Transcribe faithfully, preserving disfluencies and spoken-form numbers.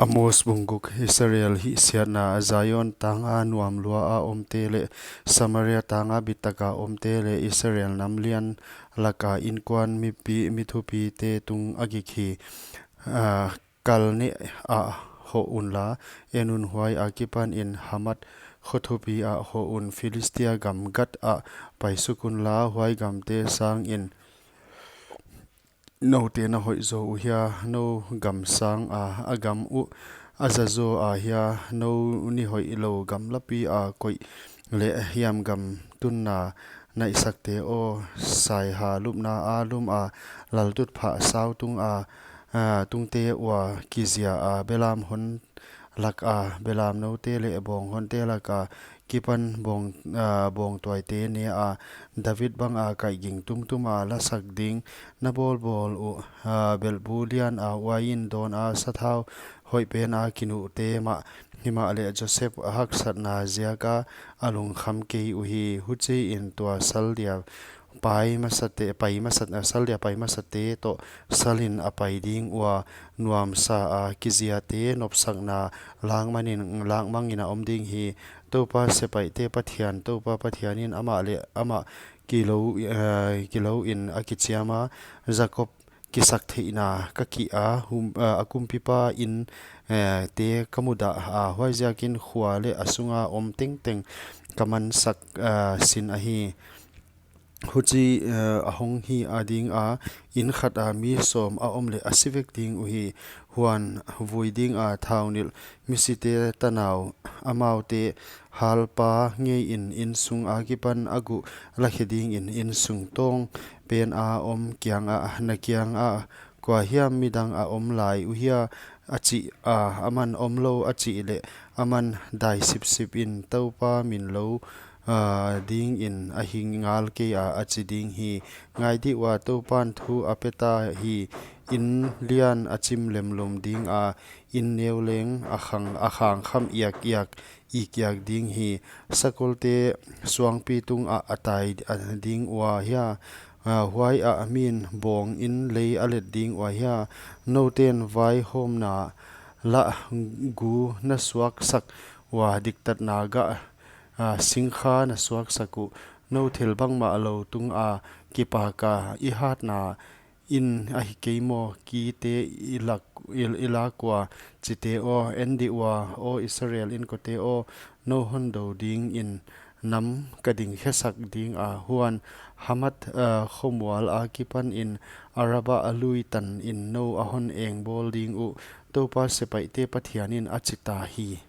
Amos bung guk. Israel hihsiatna. Zion tanga nuam lua a omte leh, Samaria tanga bittaka omte leh, Israel nam lian laka inkuan mipi, mi thupite tung a gik hi. Ah, kal neh ah hoh unla, en un, huai akipanin Hamat kho thupi ah hoh un, Philistia gam Gath ah paisuk unla, huai gamte sangin noute na hoih zaw uhia? Nou gam sanga a gam uh a za zaw ahia? Nou nihoihlou gamlapi a koih leh hiam gam tunna naihsakte aw, saiha lupna a lum a, laltutphah sau tung a, a, tungte ua kizia a, belam hon laka belam noute leh bawng honte laka kipan bawng, a, bawngtuaite ne a, David banga kaihging tumtuma lasak ding na bawlbawl uh, a, belhbu liana uain dawna sathau hoihpena kinuhte mah. Himahleh Joseph haksatna ziaka a lungkham kei uhi. Huchiin tua saldia pai masate, pai masat, saldia pai masate toh salin a pai ding ua, nuamsa a kiziate nopsakna langmanin, langmangin a om ding hi. Toupa sepaihte Pathian, Toupa Pathianin amah leh amah kilou, eh, kilouin a kichiama, Jakob kisaktheihna ka kih a, hum, eh, a kumpipa in, eh, te ka mudah a, huaiziakin khua leh a sunga om tengteng ka mansak, eh, sin ahi. Huchi, eh, a hong hi a dinga, in khata mi sawm a om leh a si vek ding uhi. Huan vui dinga thaunilh misite tanau, amaute halpa ngeiin insung akipan a guh lakhe dingin insung tawng pena om kianga, na kianga, kua hiam midang a om lai uhia? A chih a, aman omlou a chih leh, aman dai sipsipin Toupa min lou, a, dingin ahi ngal kei a, a chi ding hi. Ngai dih ua, Toupan thu a peta hi. In lian a chim lemlum dinga, in neu leng a khang, a khangkham iak iak, ikiak ding hi. Sakolte suangpi tungah a tai, a ding ua hia? A, huaiah min bawngin lei a let ding ua hia? Nouten vaihawmna lah gu na suaksak ua, diktatna gah, a, singkha na suaksak uh. Nou thil bangmah lou tunga kipaka i hatna in ahi kei maw? Kite i lak, i, i lak ua, chite aw, en dih ua, aw Israel inkote aw, nou hon dou dingin nam ka dingkhesak dinga, huan Hamat, a, khomual akipanin Araba a lui tanin nou a hon engbawl ding uh, Toupa sepaihte Pathianin a chita hi.